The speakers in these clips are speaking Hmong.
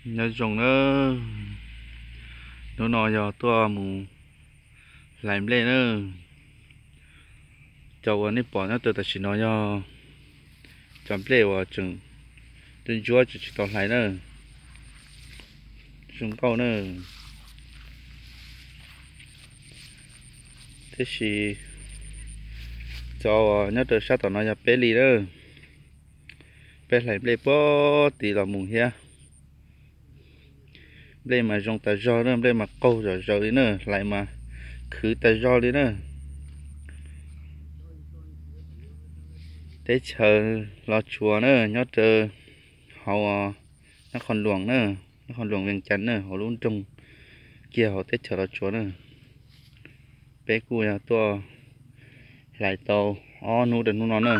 Nyob zoo na, hnub no yog tuaj mus hlais nplej na. Cov uas nej pom nyob rau tam sim no yog cov nplej uas tseem ntsuab ntsuab tseem tsis tau hlais na. Zoo nkauj na. Tiam sis cov uas nyob rau sab tom no yog peb li na. Peb hlais nplej puag tim los mus thiab. Nplej mas zoo tas zog na, nplej mas qaug zom zaws li na, hlais mas khwv tas zog li na. Teb chaws Los Tsuas na, nyob rau hauv Nab Qhoo Luam na, Nab Qhoo Luam Vees Cas na, hauv lub nroog kiag hauv teb chaws Los Tsuas na. Peb kuj yog tuaj hlais tau ob hnub rau hnub no na.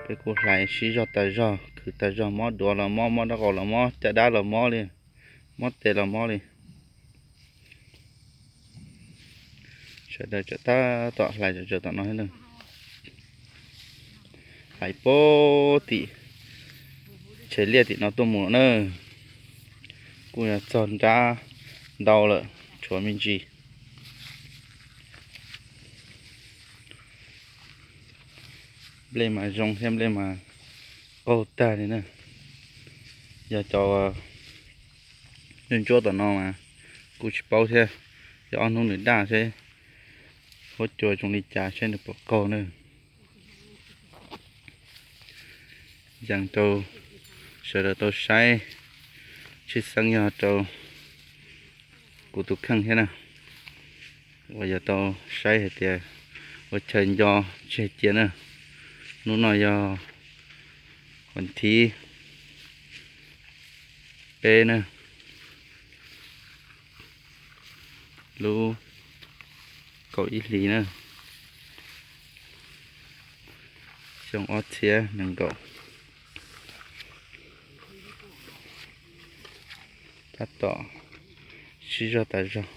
Peb kuj hlais sib zog tas zog, khwv tas zog, mob duav los mob, mob dab qaum los mob, caj dab los mob li, mob tes los mob li. Sawv daws tseem tab tom hlais zom zaws tom no thiab na. Hlais puag tim tsheb liaj tim no tuaj mus na. Kuj yog txog nrab ntau lawm, tshuav me ntsis. Nplej mas zoo thiab nplej mas qaug tag li na. Yog cov ntsuab ntsuab tom no mas kuj tsis paub thiab, yog ob hnub nws daj seb huab cua zoo li cas seb nws puas qaug na. Yees rau sawv daws tau saib, tshwj xeeb yog rau kuv tus kheej thiab na, uas yog tau saib hais tias ua chaw nco tseg cia na. Hnub no yog vas thib peb na, lub kaum ib hlis na, xyoo ob txhiab nees nkaum. Tab tom sib zog tas zog.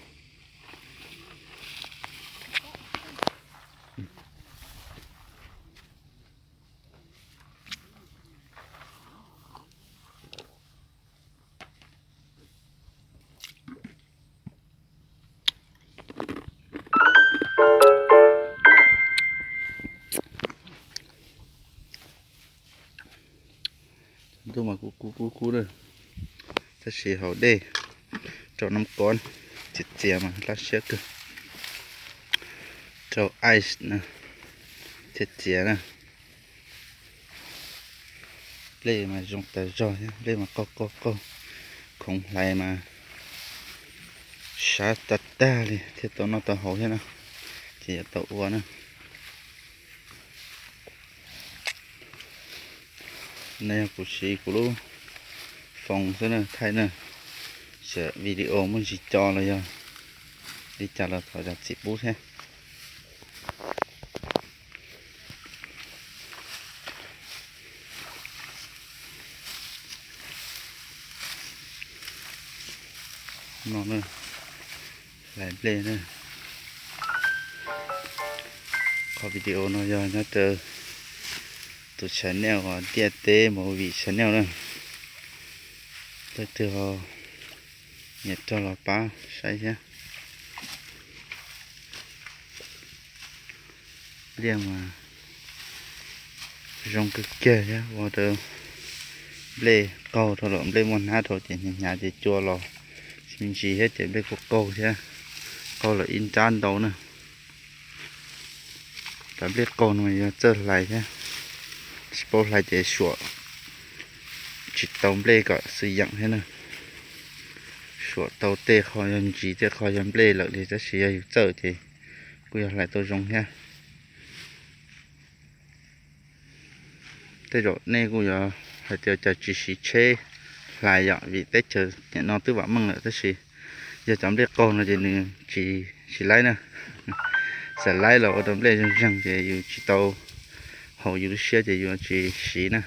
Ntuj mas kub kub kub kub lawm, tab sis haus dej rau nab kob txias txias mas laj siab kawg, rau ice na, txias txias na. Nplej mas zoo tas zog thiab, nplej mas qaug qaug qaug, khoov hlais mas sab tag tag li thiaj tau noj tau haus thiab na, ces yuav tau ua na. No yog kuv siv kuv lub foos xwb na, thaij na, xyov video muaj ntsis co los yog li cas los thov zam txim pub thiab. No na, hlais nplej na. Qhov video no yog nyob rau tus channel uas Ntiaj Teb Movie Channel na. Leej twg ho nyiam rog los pab saib thiab. Nplej mas zoo kawg kiag thiab, ua rau nplej qaug rau lawm, nplej muaj hnab rau ces hnyav hnyav ces cua los me ntsis thiab ces nplej kuj qaug thiab, qaug lawm ib nrab ntau na. Cov nplej qaug no mas yog txawj hlais thiab, tsis paub hlais ces suam tsis tau nplej kom xwm yeem thiab na. Suam tau tej qho yog ntsis, tej qho yog nplej lawm li, tab sis yog yus txawj ces kuj yog hlais tau zoo thiab. Tej zaum nej kuj yuav hais tias cas tsis siv tsheb hlais yom, vim teb chaws nim no twb vam meej lawm, tab sis yog cov nplej qaug no ces nws tsis, tsis laib na. Xam laib los ua rau nplej zeeg zeeg ces yus tsis tau haum yus lub siab ces yus tsis siv na.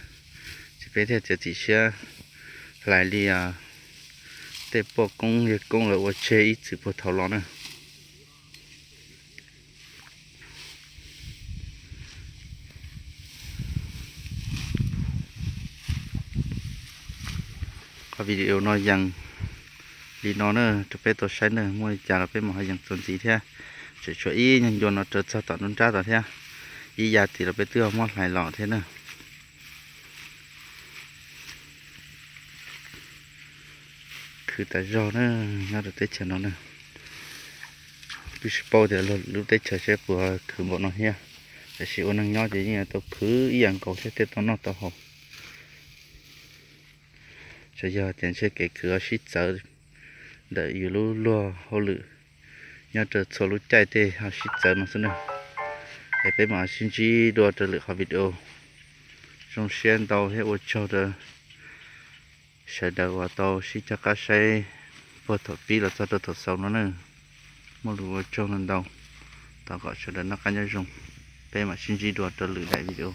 Ces peb thiaj txiav txim siab hlais li tej poj koob yawg koob lawv ua tseg ib txwm puag thaum los na. Video no yees li no na rau peb tau saib na, muaj li cas los peb mam ho yees txuas ntxiv thiab. Tseem tshuav ib nyuag ncua no raws txog tom nruab nrab tod thiab, ib yav tim los peb twb ho muab hlais los thiab na. Khwv tas zog na, nyob rau teb chaws no na. Twb tsis paub tias lub teb chaws seb puas khwv npaum no thiab, tab sis ua neeg nyob ces yeej tau khwv ib yam nkaus thiab thiaj tau noj tau haus. Tsuas yog tias ntshe kev khwv ho sib txawv ntawm yus lub luag hauj lwm nyob rau txhua lub caij tej ho sib txawv no xwb na. Es peb mam sib ntsib dua rau lwm qhov video. Zoo siab ntau thiab ua tsaug rau sawv daws uas tau sib cog qab saib puag thaum pib los txog rau thaum xaus no na. Muaj lus ua tsaug ntau ntau, thov kom sawv daws noj qab nyob zoo. Peb mam sib ntsib dua rau lwm daim video.